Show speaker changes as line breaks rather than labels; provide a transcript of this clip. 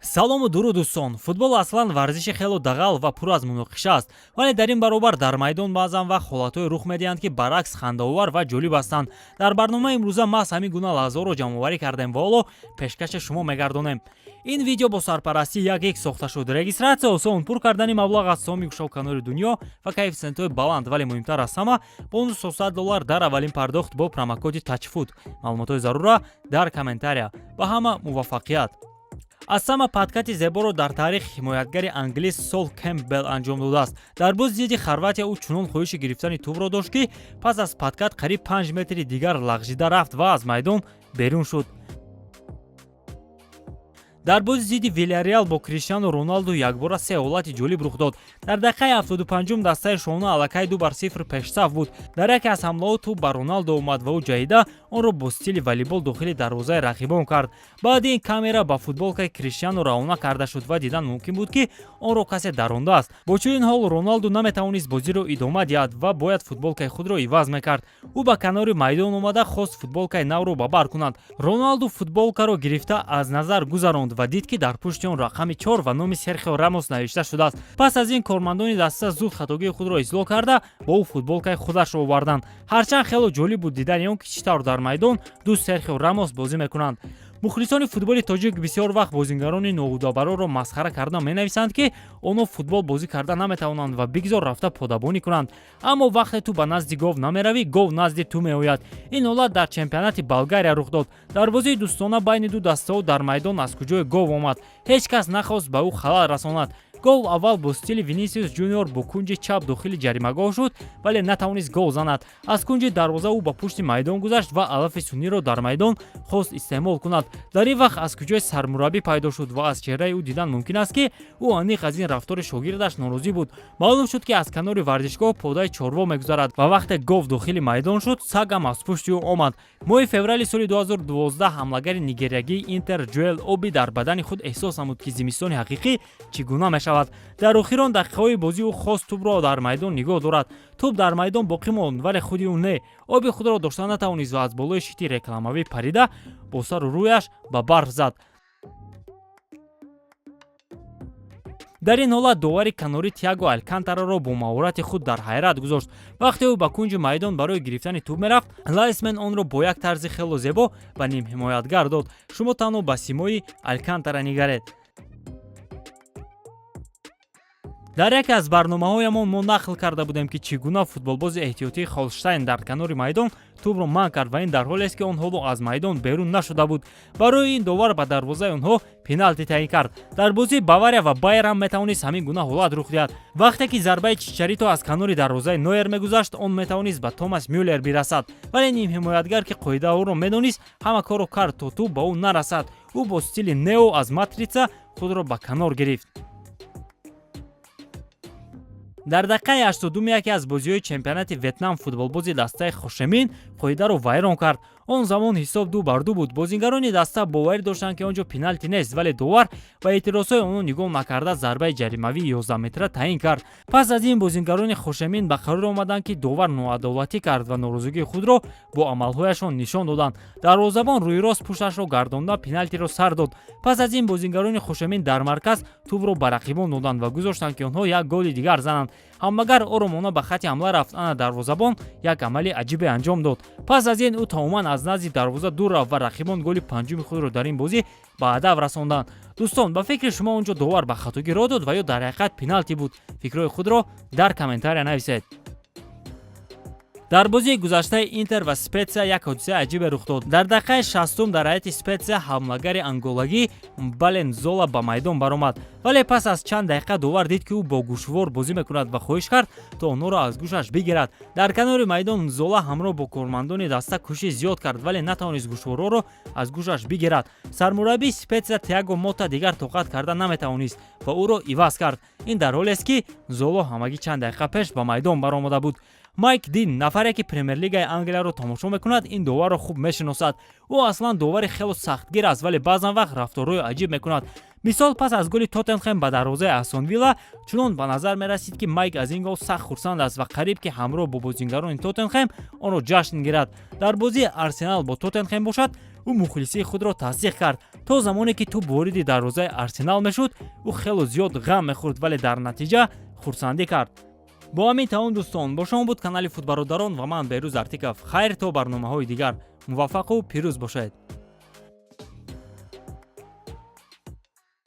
Салому дуруд, дӯстон! Футбол аслан варзиши хело дағал ва пур аз муноқиша аст, вале дар ин баробар дар майдон баъзан вақт ҳолатҳое рух медиҳанд, ки баръакс хандаовар ва ҷолиб ҳастанд. Дар барномаи имрӯза маҳз ҳамин гуна лаҳзаҳоро ҷамъоварӣ кардем ва ҳоло пешкаши шумо мегардонем. Ин видео бо сарпарастии 1x сохта шуд. Регистрация осон, пур кардани маблағ аз сомӣ гӯшаву дунё ва коэффисиентҳои баланд, вале муҳимтар аз ҳама бонус 100 доллар дар аввалин пардохт бо промокоди Тачфуд. Маълумотҳои зарура дар комментария. Ба ҳама муваффақият! Аз ҳама подкати зеборо дар таърих ҳимоятгари англис Сол Кемпбелл анҷом додааст. Дар бози зидди Хорватия ӯ чунон хоҳиши гирифтани тӯбро дошт, ки пас аз подкат қариб 5 метри дигар лағжида рафт ва аз майдон берун шуд. Дар бози зидди Вилярреал бо Криштиану Роналду якбора се ҳолати ҷолиб рух дод. Дар дақиқаи 75-ум дастаи шоҳона аллакай 2-0 пешсаф буд. Дар яке аз ҳамлаҳо тӯб ба Роналдо омад ва ӯ ҷаҳида онро бо стили волейбол дохили дарвозаи рақибон кард. Баъди ин камера ба футболкаи Криштиану равона карда шуд ва дидан мумкин буд, ки онро касе дарондааст. Бо чунин ҳол Роналду наметавонист бозиро идома диҳад ва бояд футболкаи худро иваз мекард. Ӯ ба канори майдон омада хост футболкаи навро ба бар кунад. Роналду футболкаро гирифта аз назар гузаронд ва дид, ки дар пушти он рақами 4 ва номи Серхио Рамос навишта шудааст. Пас аз ин кормандони даста зуд хатогии худро ислоҳ карда, бо ӯ футболкаи худашро оварданд. Ҳарчанд хело ҷолиб буд дидани он, ки чӣ тавр дар майдон ду Серхио Рамос бозӣ мекунанд. Мухлисони футболи тоҷик бисёр вақт бозингарони ноҳудабарорро масхара карда менависанд, ки онҳо футбол бозӣ карда наметавонанд ва бигзор рафта подабонӣ кунанд. Аммо вақте ту ба назди гов намеравӣ, гов назди ту меояд. Ин ҳолат дар чемпионати Болгария рух дод. Дар бозии дӯстона байни ду дастаҳо дар майдон аз куҷое гов омад. Ҳеҷ кас нахост ба ӯ халал расонад. Гов аввал бо стили Винисиус Ҷуниор бо кунҷи чап дохили ҷаримагоҳ шуд, вале натавонист гол занад. Аз кунҷи дарвоза ӯ ба пушти майдон гузашт ва алафи сунъиро дар майдон хост истеъмол кунад. Дар ин вақт аз куҷои сармураббӣ пайдо шуд ва аз чеҳраи ӯ дидан мумкин аст, ки ӯ аниқ аз ин рафтори шогирдаш норозӣ буд. Маълум шуд, ки аз канори варзишгоҳ подаи чорво мегузарад ва вақте гов дохили майдон шуд, саг ҳам аз пушти ӯ омад. Моҳи феврали соли 2012 ҳамлагари нигериягии Интер Ҷоэл Оби дар бадани худ эҳсос намуд, ки зимистони ҳақиқӣ чӣ гуна мешавад. Дар охирон дақиқаҳои бозӣ ӯ хост тӯбро дар майдон нигоҳ дорад. Тӯб дар майдон боқӣ монд, вале худи ӯ не. Оби худро дошта натавонист ва аз болои щити рекламавӣ парида, бо сару рӯяш ба барф зад. Дар ин ҳолат довари канорӣ Тиаго Алькантараро бо маҳорати худ дар ҳайрат гузошт. Вақте ӯ ба кунҷи майдон барои гирифтани тӯб мерафт, лайнсмен онро бо як тарзи хело зебо ба нимҳимоятгар дод. Шумо танҳо ба симои Алькантара нигаред. Дар яке аз барномаҳоямон мо нақл карда будем, ки чӣ гуна футболбози эҳтиётии Холштайн дар канори майдон тӯбро манъ кард ва ин дар ҳолест, ки он ҳоло аз майдон берун нашуда буд. Барои ин довар ба дарвозаи онҳо пеналти таъин кард. Дар бозии Бавария ва Байер ҳам метавонист ҳамин гуна ҳолат рух диҳад. Вақте ки зарбаи Чичарито аз канори дарвозаи Нойер мегузашт, он метавонист ба Томас Мюллер бирасад, вале нимҳимоятгар, ки қоидаҳоро медонист, ҳама корро кард, то тӯб ба ӯ нарасад. Ӯ бо стили Нео аз Матрица худро ба канор гирифт. Дар дақиқаи 82-ми яке аз бозиҳои чемпионати Ветнам футболбози дастаи Хошемин қоидаро вайрон кард. Он замон ҳисоб 2-2 буд. Бозингарони даста боварӣ доштанд, ки он ҷо пеналти нест, вале довар ба эътирозҳои онҳо нигоҳ накарда, зарбаи ҷаримавии 11 метра таъин кард. Пас аз ин бозингарони Хошемин ба қарор омаданд, ки довар ноадолатӣ кард ва норозигии худро бо амалҳояшон нишон доданд. Дарвозабон рӯйрост пушташро гардонда, пеналтиро сар дод. Пас аз ин бозингарони Хошемин дар марказ тӯбро ба рақибон доданд ва гузоштанд, ки онҳо як голи дигар зананд. Ҳамлагар оромона ба хати ҳамла рафт. Ана дарвозабон як амали аҷибе анҷом дод. Пас аз ин ӯ тамоман аз назди дарвоза дур рафт ва рақибон голи панҷуми худро дар ин бозӣ ба ҳадаф расонданд. Дӯстон, ба фикри шумо, он ҷо довар ба хатогӣ роҳ дод ва ё дар ҳақиқат пеналти буд? Фикрҳои худро дар комментария нависед. Дар бозии гузаштаи Интер ва Спетсия як ҳодисаи аҷибе рух дод. Дар дақиқаи 60-ум дар ҳайати Спетсия ҳамлагари анголагӣ Балензола ба майдон баромад, вале пас аз чанд дақиқа довар дид, ки ӯ бо гӯшвор бозӣ мекунад ва хоҳиш кард, то онҳоро аз гӯшаш бигирад. Дар канори майдон Зола ҳамроҳ бо кормандони даста кӯшиш зиёд кард, вале натавонист гӯшворҳоро аз гӯшаш бигирад. Сармураббии Спетсия Тиаго Мота дигар тоқат карда наметавонист ва ӯро иваз кард. Ин дар ҳолест, ки Золо ҳамагӣ чанд дақиқа пеш ба майдон баромада буд. Майк Дин, нафаре ки Премер-лигаи Англияро тамошо мекунад, ин доварро хуб мешиносад. Ӯ аслан довари хело сахтгир аст, вале баъзан вақт рафторҳои аҷиб мекунад. Мисол, пас аз голи Тоттенхем ба дарвозаи Астон Вилла чунон ба назар мерасид, ки Майк аз ин гол сахт хурсанд аст ва қариб ки ҳамроҳ бо бозингарони Тоттенхем онро ҷашн гирад. Дар бозии Арсенал бо Тоттенхем бошад, Ӯ мухлисии худро тасдиқ кард. То замоне ки тӯб вориди дарвозаи Арсенал мешуд, ӯ хело зиёд ғам мехӯрд, вале дар натиҷа хурсандӣ кард. Бо ҳамин тамом, дӯстон. Бо шумо буд канали Футбародарон ва ман, Берӯз Артиков. Хайр, то барномаҳои дигар, муваффақу пирӯз бошед.